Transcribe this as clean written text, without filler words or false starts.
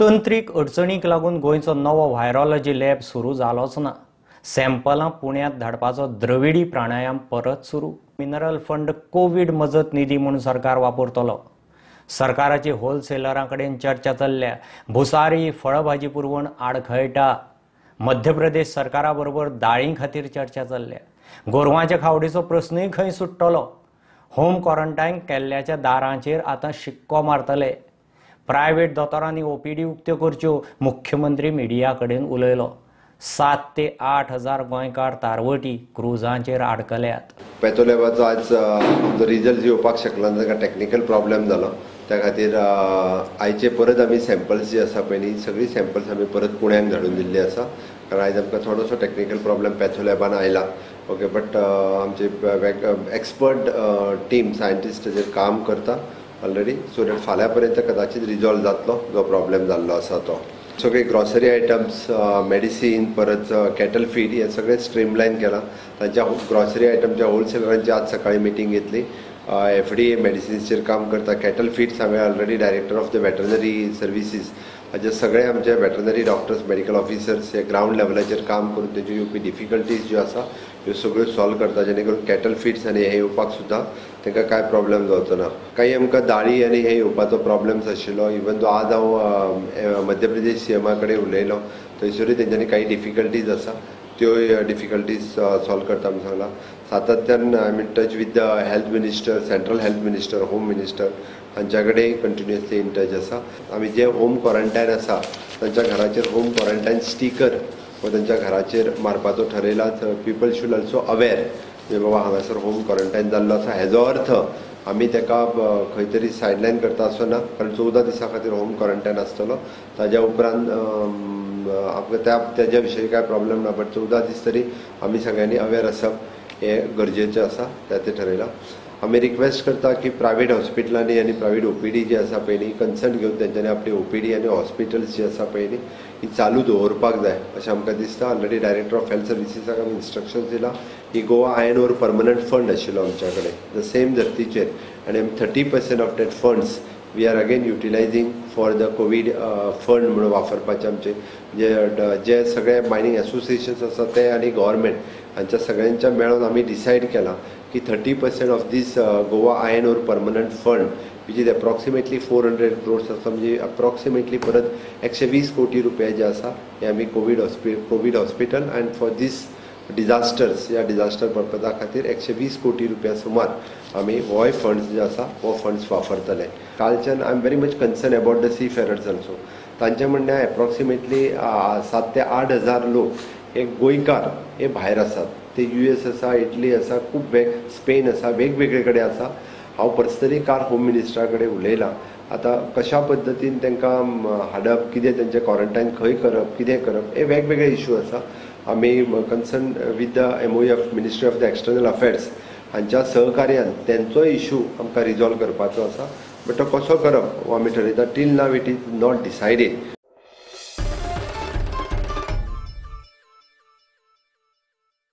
तंत्रीक अडचणीक लागून गोंयचो नवो व्हायरोलॉजी लॅब सुरू जालोच ना. सॅम्पलां पुण्यांत धाडपाचो द्रविडी प्राणायाम परत सुरू. मिनरल फंड कोवीड मजत निधी म्हूण सरकार वापरतलो. सरकाराची होलसेलरां कडेन चर्चा चल्ल्या. भुसारी फळभाजी पुरवण आडखळटा. मध्य प्रदेश सरकारा बरोबर दाळी खातीर चर्चा चल्ल्या. गोरवांच्या खावडीचो प्रस्नूय खंय सुट्टलो. होम क्वॉरंटायन केल्ल्याच्या दारांचेर आतां शिक्को मारतले. प्रायव्हेट दोतोरांनी ओपीडी उक्त्यो करच्यो, मुख्यमंत्री मिडिया कडेन उलयलो. 7 ते 8 हजार गोंयकार तारवटी क्रुजांचेर आडकल्यात. पॅथोलॅबाचो आज आमचो रिजल्ट येवपाक शकलो ना, ताका टॅक्निकल प्रॉब्लेम जालो. त्या खातीर आयचे परत आमी सॅम्पल्स जी आसा पळय न्ही, सगळीं सॅम्पल्स आमी परत पुण्याक धाडून दिल्ली आसा, कारण आयज आमकां थोडोसो टॅक्निकल प्रॉब्लेम पॅथोलॅबान आयला. ओके, बट आमचे एक्सपर्ट टीम सायंटिस्ट ताचेर काम करता ऑलरेडी, सो that फाल्यां पर्यंत कदाचित रिजॉल्व जातलो जो प्रॉब्लेम जाल्लो आसा तो. सगळे ग्रॉसरी आयटम्स, मेडिसीन, परत कॅटल फीड हे सगळे स्ट्रीमलायन केलां. तांच्या ग्रॉसरी आयटमच्या होलसेलरांची आज सकाळी मिटींग घेतली. एफडीए मेडिसिन्सचेर काम करता. कॅटल फीड्स हांवें already director of the veterinary services हाजे सगळे आमचे वेटरनरी डॉक्टर्स, मेडिकल ऑफिसर्स हे ग्रावंड लेवलाचेर काम करून तेंच्यो येवपी डिफिकल्टीज ज्यो आसा ह्यो सगळ्यो सॉल्व करता, जेणे करून कॅटल फीड्स आनी हे येवपाक सुद्दां तांकां कांय प्रॉब्लेम जावचो ना. कांय आमकां दाळी आनी हे येवपाचो प्रॉब्लेम्स आशिल्लो. इवन दो आज हांव मध्य प्रदेश सीएमा कडेन उलयलो, थंयसरूय तेंच्यांनी कांय डिफिकल्टीज आसा त्योय डिफिकल्टीज सॉल्व करता म्हूण सांगलां. सातत्यान I am in touch with the health minister, central health minister, home minister हांच्या कडेन कंटिन्युअसली इन टच आसा. आमी जे होम क्वॉरंटायन आसा तांच्या घराचेर होम क्वॉरंटायन स्टिकर हो तांच्या घराचेर मारपाचो ठरयला. पीपल should also aware म्हणजे बाबा हांगासर होम क्वॉरंटायन जाल्लो आसा, हेजो अर्थ आमी ताका खंय तरी सायडलायन करता असो ना, कारण 14 दिसां खातीर होम क्वॉरंटायन आसतलो. ताज्या उपरांत आमकां त्या तेज्या विशयी कांय प्रॉब्लेम ना, बट 14 दीस तरी आमी सगळ्यांनी अवेर आसप हें गरजेचें आसा, त्या ते ठरयलां. आमी रिक्वेस्ट करता की प्रायवेट हॉस्पिटलांनी आनी प्रायवेट ओपीडी जी आसा पळय न्ही, कन्सर्न घेवन तेंच्यांनी आपली ओपीडी आनी हॉस्पिटल्स जी आसा पळय न्ही ही चालू दवरपाक जाय अशें आमकां दिसता. ऑलरेडी डायरेक्टर ऑफ हेल्थ सर्विसीसाक आमी इन्स्ट्रक्शन्स दिला की Goa iron ore permanent fund आशिल्लो आमच्या कडेन the same धर्तीचेर, आनी आमी 30% of that funds we are again utilising for the COVID fund म्हणून वापरपाचे. आमचे जे जे सगळे मायनींग एसोसिएशन्स आसा ते आनी गव्हर्मेंट हांच्या सगळ्यांच्या मेळून आमी डिसायड केलां की 30% of this Goa iron ore permanent fund which is approximately 400 crores आसा, म्हणजे अप्रॉक्सिमेटली परत 120 कोटी रुपया जे आसा हे आमी COVID hospital and for this disasters ह्या डिजास्टर पर्पजा खातीर 120 कोटी रुपया सुमार आमी होय फंड्स जे आसा हो funds वापरतले. कालच्यान I am very much concern about the sea farers also. तांचें म्हणणें एप्रॉक्सिमेटली 7 ते 8 हजार लोक हे गोंयकार हे भायर आसात, ते यूएस आसा, इटली आसा, खूब स्पेन आसा, वेगवेगळे कडेन आसा. हांव पर्सनली काल होम मिनिस्टरा कडेन उलयलां. आतां कशा पद्दतीन तांकां हाडप, कितें तेंचें क्वॉरंटायन खंय करप, कितें करप, हे वेगवेगळे इशू आसा. आमी concern with the MOF, ministry of the external affairs हांच्या सहकार्यान तेंचोय इशू आमकां रिजॉल्व करपाचो आसा, बट तो कसो करप हो आमी ठरयता. Till now it is not decided.